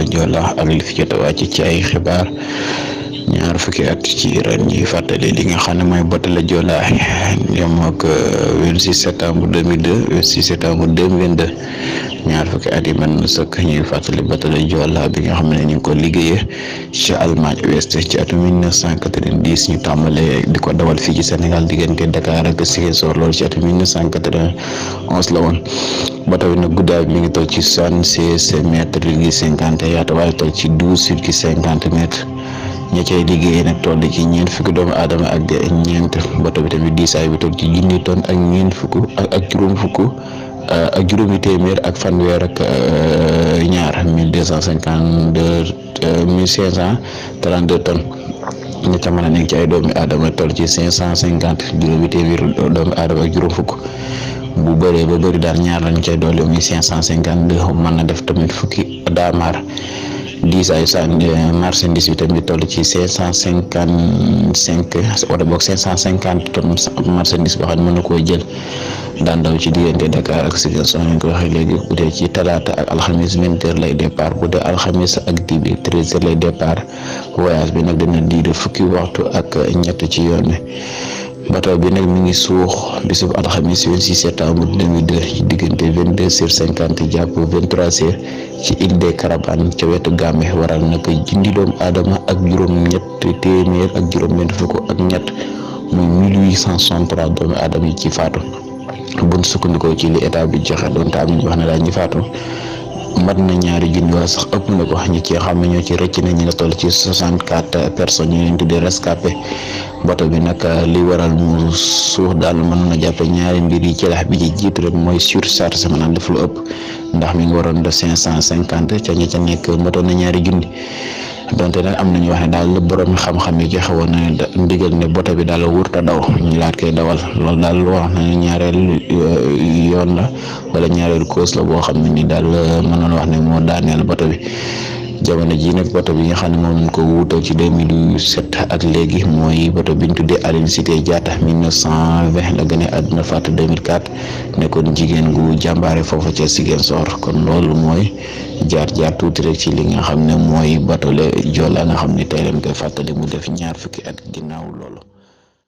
la Joola ak li fi jot a wàcc ci ay xibaar ñaar fukki at ci ren ñuy fàttali li nga xam ne mooy bateau la Joola yem ak 26 septembre 2002 26 septembre 2022 ñaar fukki at yi mën na sëkk ñuy fàttali bateau la Joola bi nga xam ne ñu ngi ko liggéeyee ci Allemagne Ouest ci atum 1990 ñu tàmbalee di ko dawal fii ci Sénégal diggante Dakar ak Ziguinchor loolu ci atum 1991 la woon. bateau bi nag guddaay bi mi ngi toll ci 76 mètres virgule 50 yaatuwaay toll ci 12 virgule 50 mètres ña cay liggéey nag toll ci ñeent fukki doomu aadama ak ñeent bateau bi tamit diisaay bi toll ci junni tonne ak ñeent fukk ak juróom fukk ak juróomi téeméer ak fanweer ak ñaar 1252 1532 tonnes ña ca mën a nekk ci ay doomi aadama toll ci 550 juróomi téeméer doomi aadama ak juróom fukk bu bëree ba bëri daal ñaar lañ cay doole muy 552 mën na def tamit fukki daamaar diisaayu marchandise bi tamit toll ci 555 wala boog 550 tonnes marchandise boo xam ne mën na koo jël daan daw ci diggante Dakar ak Ziguinchor ñu ko waxee léegi bu dee ci talaata ak alxamis 20h lay départ bu dee alxamis ak dibi 13h lay départ voyage bi nag dina diire fukki waxtu ak ñett ci yoon wi. bateau bi nag mi ngi suux bisub alxamis 26 septembre 2002 ci diggante 22h50 jàpp 23h ci île des Caravanes ca wetu Gambie waral nag junni doomu aadama ak juróom-ñett téeméer ak juróom-ñett fukk ak ñett muy 1863 doomu aadama yi ci faatu buñ sukkandikoo ci li état bi joxe doon tam ñu wax ne daal ñi faatu mat na ñaari junni wala sax ëpp na ko ñi ci xam ne ñoo ci rëcc na ñu nga toll ci 64 personnes ñu leen tuddee rescapé bateau bi nag li waral mu suux daal mën na jàppe ñaari mbir yi ci lax bi ci jiitu rek mooy surcharge maanaam def lu ëpp ndax mi ngi waroon def 550 ca ña ca nekk matoon na ñaari junni donte nag am nañu wax ne daal borom xam-xam yi joxe woon na ndigal ne bateau bi daal wurta daw ñu laat koy dawal loolu daal wax na ñaareel yoon la wala ñaareel cause la boo xam ne ni daal mënoon wax ne moo daaneel bateau bi jamono ji nag bateau bi nga xam ne moom ko wuutal ci 2007 ak léegi mooy bateau bi ñu tuddee Aline Sitoé Diatta 1920 la gën a àdduna faatu 2004 nekkoon jigéen gu jàmbaare foofu ca Ziguinchor kon loolu mooy jaar tuuti rek ci li nga xam ne mooy bateau la Joola nga xam ne tey leen koy fàttali mu def ñaar fukki at ginnaaw loolu.